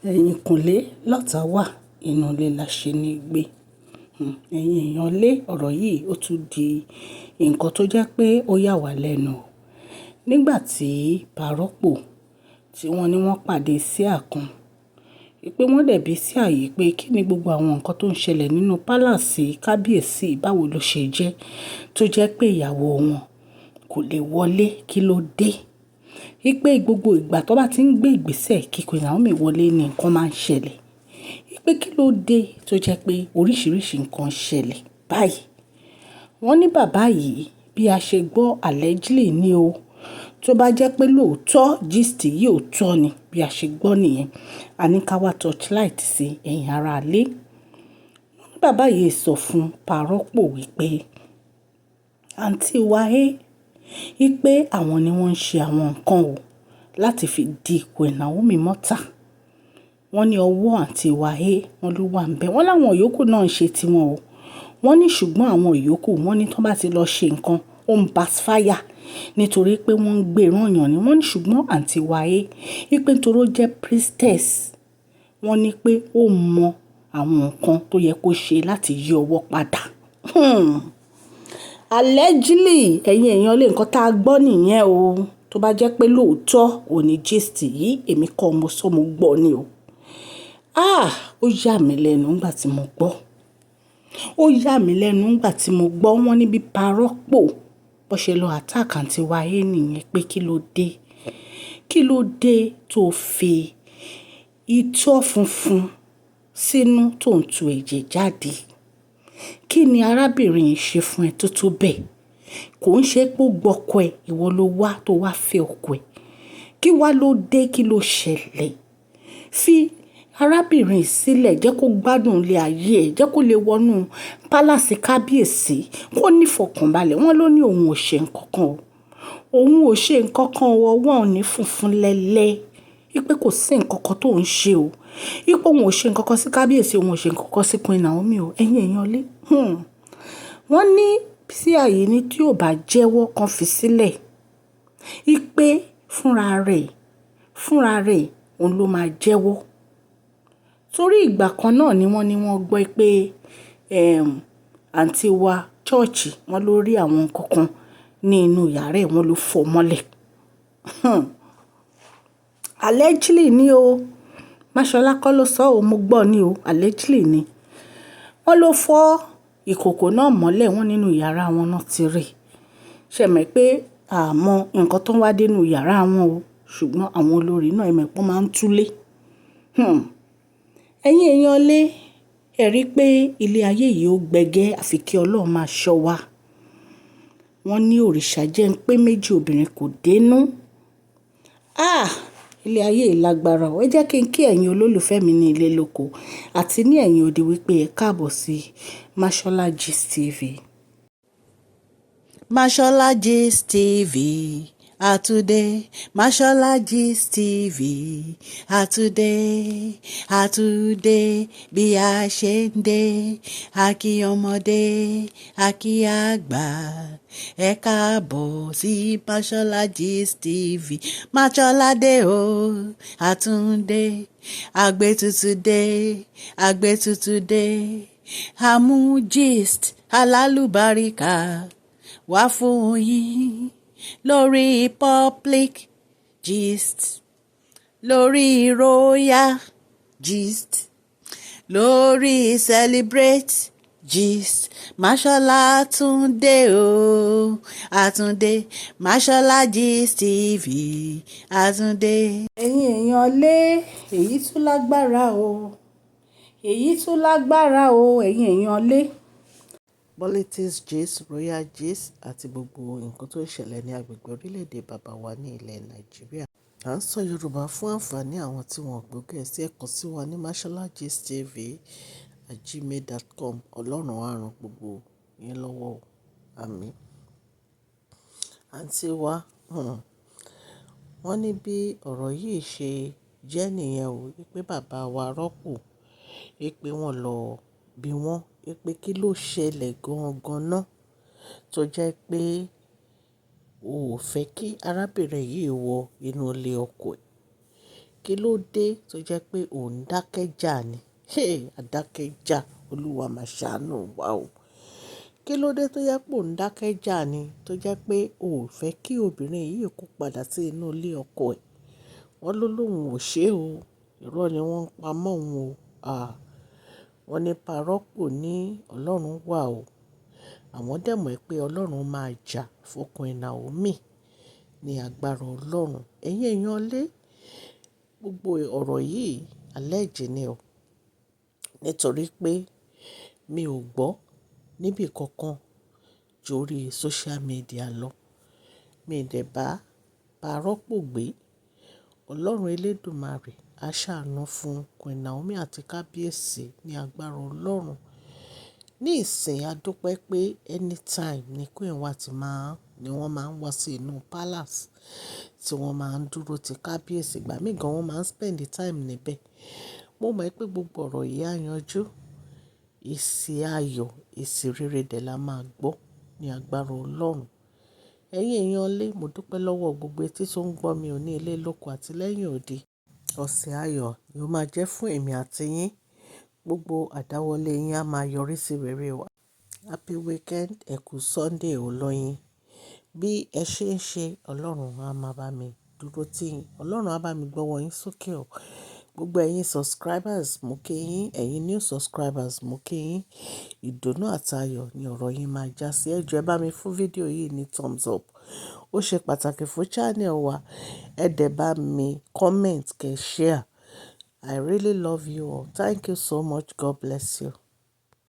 Ẹ̀yìnkùlé lọ̀tá wá, inú ilé la ṣe ní gbé. Ẹ̀yin èèyàn lé ọ̀rọ̀ yìí, ó tún di nǹkan tó jẹ́ pé ó yà wá lẹ́nu. Nígbà tí Parọ́pò tí wọ́n ní wọ́n pàdé Seer kan, wípé wọ́n dẹ̀ bí Seer yìí pé kí ni gbogbo àwọn nǹkan tó ń ṣẹlẹ̀ nínú palace kábíyèsí, báwo ló ṣe jẹ́ tó jẹ́ pé ìyàwó wọn kò lè wọlé, kí ló dé? Wípé gbogbo ìgbà tó bá ti ń gbé ìgbésẹ̀ kí Queen Naomi wọlé ni nǹkan máa ń ṣẹlẹ̀. Wípé kí ló dé tó jẹ́ pé oríṣìíríṣìí nǹkan ń ṣẹlẹ̀ báyìí. Wọ́n ní bàbá yìí, bí a ṣe gbọ́ allegedly ní o. Tó bá jẹ́ pé lóòótọ́ gist yìí ò tọ́ ni bí a ṣe gbọ́ nìyẹn. A ní ká wá torchlight sí ẹ̀yìn ara ilé. Wọ́n ní bàbá yìí sọ fún Parọ́pò wípé àǹtí wa é, wípé àwọn ni wọ́n ń ṣe àwọn nǹkan o láti fi di Queen Naomi mọ́ta. Wọ́n ní ọwọ́ àǹtí wa é, wọ́n ló wà níbẹ̀. Wọ́n láwọn yòókù náà ń ṣe tiwọn o. Wọ́n ní ṣùgbọ́n àwọn yòókù wọ́n ní tó bá ti lọ ṣe nǹkan, ó ń backfire nítorí pé wọ́n ń gbé rányàn ni. Wọ́n ní ṣùgbọ́n àǹtí wa é, wípé nítorí ó jẹ́ priestess, wọ́n ní pé ó mọ àwọn nǹkan tó yẹ kó ṣe láti yí ọwọ́ padà. Allegedly, ẹ̀yin èèyàn lé nǹkan tá a gbọ́ nìyẹn o. Tó bá jẹ́ pé lóòótọ́ òní gist yìí, èmi kọ́ mo sọ, mo gbọ́ ni o. Ah! Ó yà mí lẹ́nu nígbà tí mo gbọ́. Ó yà mí lẹ́nu nígbà tí mo gbọ́ wọ́n ní bí Parọ́pò bó ṣe lọ attack àǹtí wa é nìyẹn pé kí ló dé? Kí ló dé tó fi itọ́ funfun sínú tó ń tu ẹ̀jẹ̀ jáde? Kí ni arábìnrin yìí ṣe fún ẹ tó tó bẹ́ẹ̀? Kò ń ṣe pé ó gbọ́kọ ẹ, ìwọ ló wá tó wá fẹ́ ọkọ ẹ. Kí wá ló dé? Kí ló ṣẹlẹ̀? Fi arábìnrin yìí sílẹ̀, jẹ́ kó gbádùn ilé ayé ẹ̀, jẹ́ kó lè wọnú palace kábíyèsí, kó ní ìfọ̀kànbalẹ̀. Wọ́n ló ní òun ò ṣe nǹkan kan o. Òun ò ṣe nǹkan kan o, ọwọ́ òun ní funfun lẹ́lẹ́. Wípé kò sí nǹkan kan tó ń ṣe o. Wípé òun ò ṣe nǹkan kan sí kábíyèsí, òun ò ṣe nǹkan kan sí Queen Naomi o. Ẹ̀yin èèyàn lé. Wọ́n ní Seer yìí ní tí ò bá jẹ́wọ́ kan fi sílẹ̀. Wípé fúnra rẹ̀, òun ló máa jẹ́wọ́. Torí ìgbà kan náà ni wọ́n ní wọ́n gbọ́ pé, àǹtí wa church wọ́n ló rí àwọn nǹkan kan ní inú yàrá ẹ̀, wọ́n ló fọ́ mọ́lẹ̀. Allegedly ni o. Máṣọ́lá kọ́ ló sọ ọ́, mo gbọ́ ni o. Allegedly ni. Wọ́n ló fọ́ ìkòkò náà mọ́lẹ̀, wọ́n nínú yàrá wọn náà ti rí. Ṣé ẹ mọ̀ pé a mọ nǹkan tó ń wá dé inú yàrá wọn o. Ṣùgbọ́n àwọn olórí náà, ẹ mọ̀ pé wọ́n máa ń túlé. Ẹ̀yin èèyàn lé, ẹ rí pé ilé ayé yìí ó gbẹ́gẹ́, àfi kí Ọlọ́run máa ṣọ́ wa. Wọ́n ní òrìṣà jẹ́ ń pé méjì obìnrin kò dénú. Ah! Ilé ayé yìí lágbára o. Ẹ jẹ́ kí n kí ẹ̀yin olólùfẹ́ mi ní ilé lóko àti ní ẹ̀yìn odi wípé ẹ káàbọ̀ sí Mashola Gist TV. Mashola Gist TV àtúndé, Mashola Gist TV àtúndé, àtúndé bí a ṣe ń dé, a kí ọmọdé, a kí àgbà, ẹ káàbọ̀ sí Mashola Gist TV. Mashola dé o, àtúndé, àgbétutù dé, àgbétutù dé, àmú gist alálùbáríkà wá fún yín lórí public gist, lórí royal gist, lórí celebrate gist. Mashola túndé o, àtúndé, Mashola Gist TV àtúndé. Ẹ̀yin èèyàn lé, èyí tún lágbára o. Èyí tún lágbára o, ẹ̀yin èèyàn lé. Politics gist, royal gist àti gbogbo nǹkan tó ń ṣẹlẹ̀ ní agbègbè orílẹ̀-èdè bàbá wa ní ilẹ̀ Nàìjíríà. À ń sọ Yorùbá fún àǹfààní àwọn tí wọ́n gbọ́ Gẹ̀ẹ́sì. Ẹ kàn sí wa ní masholagistv@gmail.com. Ọlọ́run á rán gbogbo yín lọ́wọ́. Àmín. Àǹtí wa, wọ́n ní bí ọ̀rọ̀ yìí ṣe jẹ́ nìyẹn o, wípé bàbá wa rọ́pò, wípé wọ́n lọ bí wọ́n, wípé kí ló ṣẹlẹ̀ gangan náà tó jẹ́ pé o ò fẹ́ kí arábìnrin yìí wọ inú ilé ọkọ ẹ̀. Kí ló dé tó jẹ́ pé òun dákẹ́ jà ni? Hey, adákẹ́ jà, Olúwa máa ṣàánú wa o. Kí ló dé tó jẹ́ pé òun dákẹ́ jà ni, tó jẹ́ pé ò fẹ́ kí obìnrin yìí kó padà sí inú ilé ọkọ ẹ̀? Wọ́n ló lóhùn ò ṣe o. Irọ́ ni wọ́n ń pa mọ́ òun o. À, wọ́n ní Pa Rọ́pò ní Ọlọ́run wà o. Àwọn dẹ̀ mọ̀ pé Ọlọ́run máa jà fún Queen Naomi ní agbára Ọlọ́run. Ẹ̀yin èèyàn lé, gbogbo ọ̀rọ̀ yìí allege ni o. Nítorí pé mi ò gbọ́ níbi kankan ju orí social media lọ. Mi dẹ̀ bá Pa Rọ́pò gbé. Ọlọ́run elédùmarè á ṣàánú fún Queen Naomi àti kábíyèsí ní agbára Ọlọ́run. Ní ìsìn, a dúpẹ́ pé anytime ni Queen wa ti máa, ni wọ́n máa ń wá sí inú palace tí wọ́n máa ń dúró ti kábíyèsí. Ìgbà mí gan wọ́n máa ń spend the time níbẹ̀. Mo mọ̀ pé gbogbo ọ̀rọ̀ yìí á yanjú. Èsì ayọ̀, èsì rere dẹ̀ la máa gbọ́ ní agbára Ọlọ́run. Ẹ̀yin èèyàn lé, mo dúpẹ́ lọ́wọ́ gbogbo etí tó ń gbọ́ mi ní ilé lóko àti lẹ́yìn odi. Ọ̀sẹ̀ ayọ̀ ni ó máa jẹ́ fún èmi àti yín. Gbogbo àdáwọ́lé yín á máa yọrí sí rere o. Happy weekend, ẹ kú Sunday olóyin. Bí ẹ ṣe ń ṣe, Ọlọ́run á máa bá mi dúró tì yín. Ọlọ́run á bá mi gbọ́wọ́ yín sókè o. Gbogbo ẹ̀yin subscribers, mo kí yín. Ẹ̀yin new subscribers, mo kí yín. Ìdùnnú àti ayọ̀ ni ọ̀rọ̀ yín máa jásí. Ẹ jọ̀ọ́, ẹ bá mi fún fídíò yìí ní thumbs up. Ó ṣe pàtàkì fún channel wa. Ẹ dẹ̀ bá mi comment, kẹ́ share. I really love you all. Thank you so much. God bless you.